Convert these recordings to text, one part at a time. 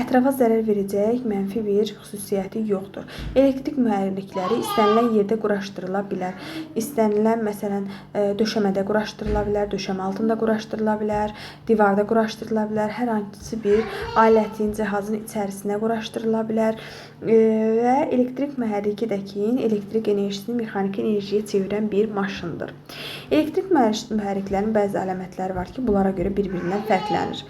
Ətrafa zərər verəcək mənfi bir xüsusiyyəti yoxdur. Elektrik mühərrikləri istənilən yerdə quraşdırıla bilər. İstənilən, məsələn, döşəmədə quraşdırıla bilər, döşəmə altında quraşdırıla bilər, divarda quraşdırıla bilər, hər hansı bir alətin, cihazın içərisinə quraşdırıla bilər. Və elektrik mühərriki də ki, elektrik enerjisini mexaniki enerjiyə çevirən bir maşındır. Elektrik mühərriklərinin bəzi əlamətləri var ki, bunlara görə bir-birindən fərqlənir.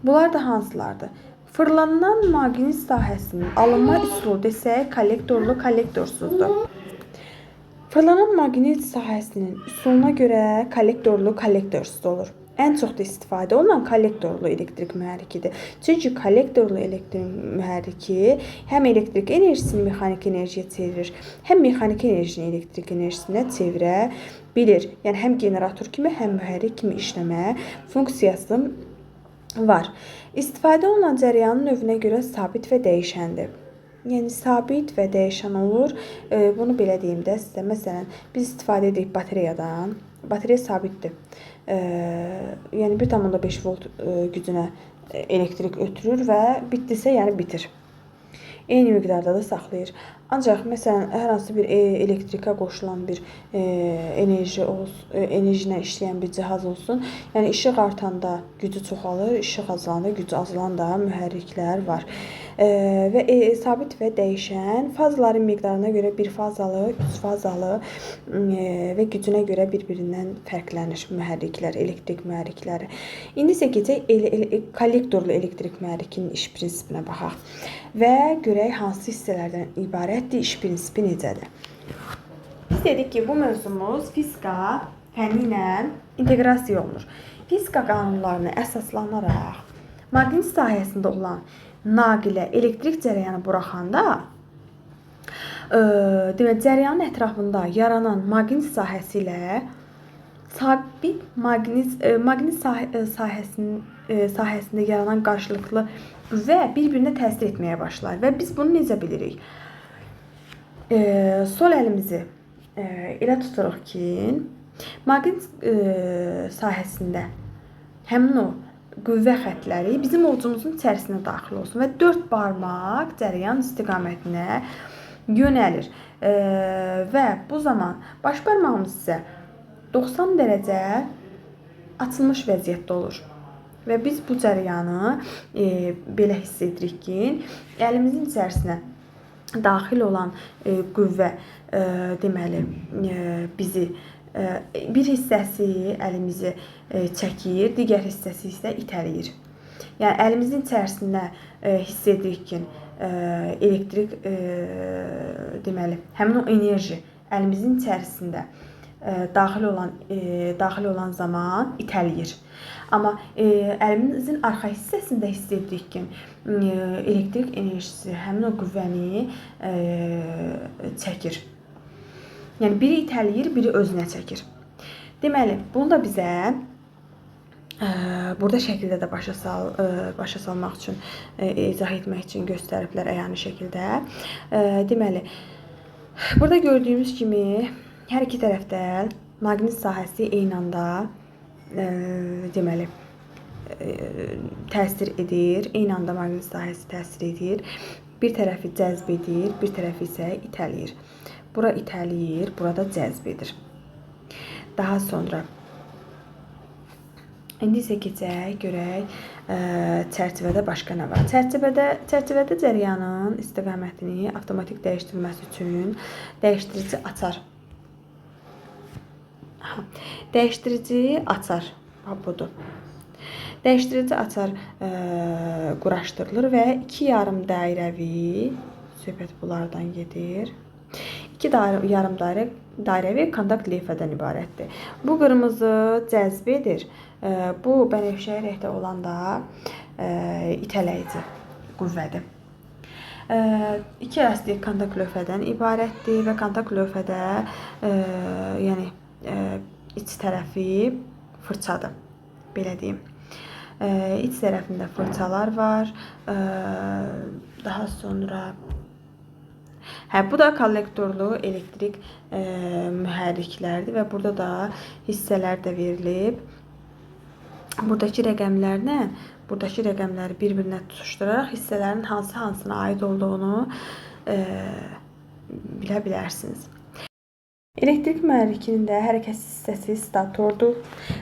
Bunlar da hansılardır? Fırlanan maqnit sahəsinin alınma üsulu desək, kollektorlu, kollektorsuzdur. Fırlanan maqnit sahəsinin üsuluna görə kollektorlu, kollektorsuz olur. Ən çox da istifadə olunan kollektorlu elektrik mühərrikidir. Çünki kollektorlu elektrik mühərriki həm elektrik enerjisini mexaniki enerjiyə çevirir, həm mexaniki enerjini elektrik enerjisinə çevirə bilir. Yəni həm generator kimi, həm mühərrik kimi işləmə funksiyası var. İstifadə olunan cərəyanın növünə görə sabit və dəyişəndir. Yəni sabit və dəyişən olur. Bunu belə deyim də sizə. Məsələn, biz istifadə edirik batareyadan. Batareya sabitdir. Yəni 1,5 volt gücünə elektrik ötürür və bitdisə, yəni bitir. Eyni miqdarda da saxlayır. Ancaq məsələn, hər hansı bir elektrikə qoşulan bir enerji olsun, enerji ilə işləyən bir cihaz olsun. Yəni işıq artanda gücü çoxalır, işıq azalanda gücü azalan da mühərriklər var. Və sabit və dəyişən fazaların miqdarına görə bir fazalı, üç fazalı və gücünə görə bir-birindən fərqlənir mühərriklər, elektrik mühərrikləri. İndi isə keçək kollektorlu elektrik mühərrikinin iş prinsipinə baxaq və görək hansı hissələrdən ibarətdir, iş prinsipi necədir. Biz dedik ki, bu mövzumuz fizika fənni ilə inteqrasiya olunur. Fizika qanunlarına əsaslanaraq maqnit sahəsində olan naqilə elektrik cərəyanı buraxanda, demək, cərəyanın ətrafında yaranan maqnit sahəsi ilə sabit maqnit sahəsində yaranan qarşılıqlı qüvvə bir-birinə təsir etməyə başlar və biz bunu necə bilirik? Sol əlimizi elə tuturuq ki, maqnit sahəsində həmin o qüvvə xəttləri bizim ovucumuzun içərisinə daxil olsun və 4 barmaq cərəyan istiqamətinə yönəlir. Və bu zaman baş barmağımız isə 90 dərəcə açılmış vəziyyətdə olur. Və biz bu cərəyanı belə hiss edirik ki, əlimizin içərisinə daxil olan qüvvə deməli bizi bir hissəsi əlimizi çəkir, digər hissəsi isə itələyir. Yəni əlimizin içərisində hiss edirik ki, elektrik deməli həmin o enerji əlimizin içərisində daxil olan zaman itələyir. Amma əlimizin arxa hissəsində hiss edirik ki, elektrik enerjisi həmin o qüvvəni çəkir. Yəni biri itələyir, biri özünə çəkir. Deməli, bunu da bizə burada şəkildə də başa salmaq üçün, izah etmək üçün göstəriblər əyani şəkildə. Deməli, burada gördüyümüz kimi hər iki tərəfdə maqnit sahəsi eyni anda deməli təsir edir. Eyni anda maqnit sahəsi təsir edir. Bir tərəfi cəzb edir, bir tərəfi isə itələyir. Bura itələyir, burada cəzb edir. Daha sonra indi isə keçək, görək çərçivədə başqa nə var. Çərçivədə cərəyanın istiqamətini avtomatik dəyişdirilməsi üçün dəyişdirici açar. Aha. Dəyişdirici açar. Ha, budur. Dəyişdirici açar quraşdırılır və iki yarım dairəvi, söhbət bunlardan gedir. İki yarım dairəvi kontakt lövhədən ibarətdir. Bu qırmızı cəzb edir. Bu bənövşəyi rəngdə olan da itələyici qüvvədir. İki elastik kontakt lövhədən ibarətdir və kontakt lövhədə yəni iç tərəfi fırçadır. Belə deyim. İç tərəfində fırçalar var. Daha sonra bu da kollektorlu elektrik mühərriklərdir və burada da hissələr də verilib. Buradakı rəqəmlərlə Buradakı rəqəmləri bir-birinə tutuşduraraq hissələrin hansı hansına aid olduğunu bilə bilərsiniz. Elektrik mühərrikinin də hərəkətsiz hissəsi statordur.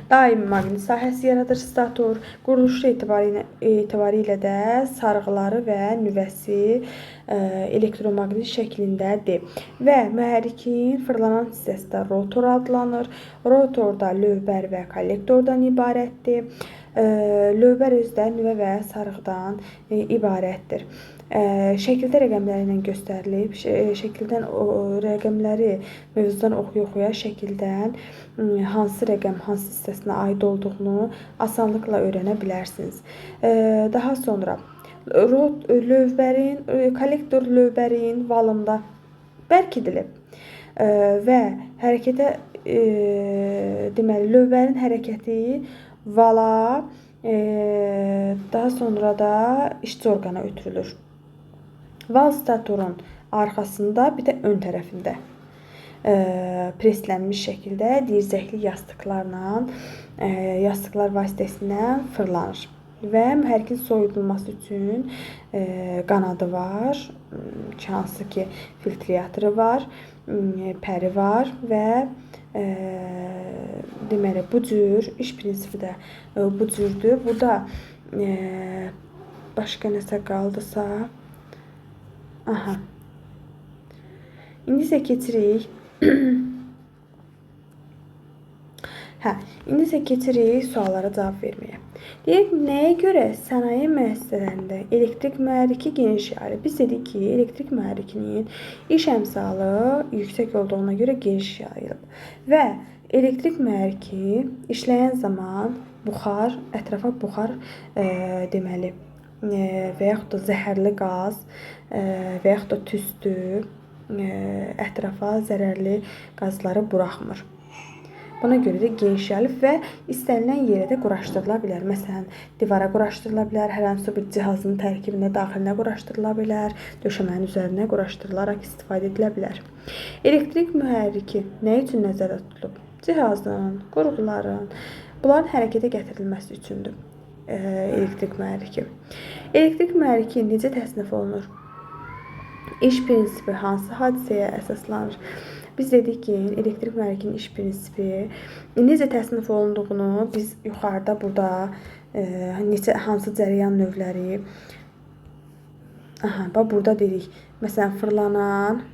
Daimi maqnit sahəsi yaradır stator. Quruluşu etibarilə də sarğıları və nüvəsi elektromaqnit şəklindədir. Və mühərrikin fırlanan hissəsi də rotor adlanır. Rotor da lövbər və kollektordan ibarətdir. Lövbər özü də nüvə və sarğıdan ibarətdir. Şəkildə rəqəmləri ilə göstərilib. Şəkildən o rəqəmləri mövzudan oxuya-oxuya şəkildən hansı rəqəm hansı hissəsinə aid olduğunu asanlıqla öyrənə bilərsiniz. Daha sonra lövbərin, kollektor lövbərin valında bərkidilib və hərəkətə deməli lövbərin hərəkəti vala, daha sonra da işçi orqana ötürülür. Val statorun arxasında, bir də ön tərəfində preslənmiş şəkildə dirzəkli yastıqlarla, yastıqlar vasitəsilə fırlanır. Və mühərrikin soyudulması üçün qanadı var, hansı ki filtriatoru var, pəri var və deməli bu cür iş prinsipi də bu cürdür. Burada başqa nəsə qaldısa, aha. İndi isə keçirik. İndi isə keçirik suallara cavab verməyə. Deyək, nəyə görə sənaye müəssisələrində elektrik mühərriki geniş yayılıb? Biz dedik ki, elektrik mühərrikinin iş əmsalı yüksək olduğuna görə geniş yayılıb. Və elektrik mühərriki işləyən zaman buxar, ətrafa buxar deməli və yaxud da zəhərli qaz və yaxud da tüstü ətrafa zərərli qazları buraxmır. Buna görə də geniş yayılıb və istənilən yerə də quraşdırıla bilər. Məsələn, divara quraşdırıla bilər, hər hansı bir cihazın tərkibində daxilinə quraşdırıla bilər, döşəmənin üzərinə quraşdırılaraq istifadə edilə bilər. Elektrik mühərriki nə üçün nəzərdə tutulub? Cihazın, qurğuların, bunların hərəkətə gətirilməsi üçündür elektrik mühərriki. Elektrik mühərriki necə təsnif olunur? İş prinsipi hansı hadisəyə əsaslanır? Biz dedik ki, elektrik mühərrikinin iş prinsipi necə təsnif olunduğunu biz yuxarıda burada neçə hansı cərəyan növləri, aha, bax burada dedik. Məsələn, fırlanan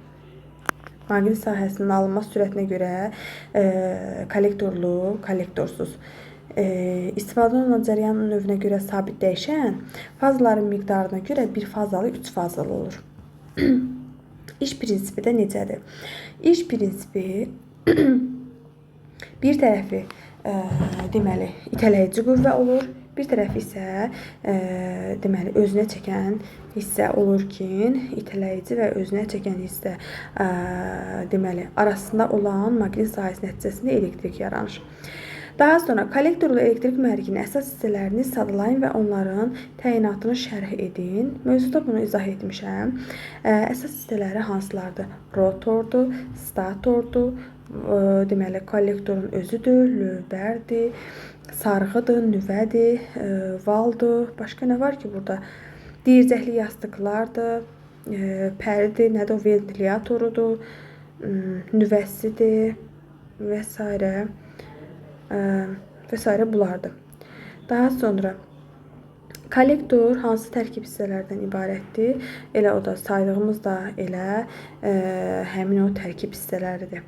maqnit sahəsinin alınma sürətinə görə kollektorlu, kollektorsuz. İstifadə olunan cərəyan növünə görə sabit dəyişən fazaların miqdarına görə bir fazalı, üç fazalı olur. İş prinsipi də necədir? İş prinsipi bir tərəfi deməli itələyici qüvvə olur, bir tərəfi isə deməli özünə çəkən hissə olur ki, itələyici və özünə çəkən hissə deməli arasında olan maqnit sahəsi nəticəsində elektrik yaranır. Daha sonra kollektorlu elektrik mühərrikinin əsas hissələrini sadalayın və onların təyinatını şərh edin. Mövzuda bunu izah etmişəm. Əsas hissələri hansılardır? Rotordur, statordur, deməli kollektorun özüdür, lövbərdir, sarğıdır, nüvədir, valdır. Başqa nə var ki burada? Dirzəkli yastıqlardır, pəridir, nədir o, ventilyatorudur, nüvəsidir və s. Və s. bunlardır. Daha sonra kollektor hansı tərkib hissələrdən ibarətdir? Elə o da saydığımız da elə həmin o tərkib hissələridir.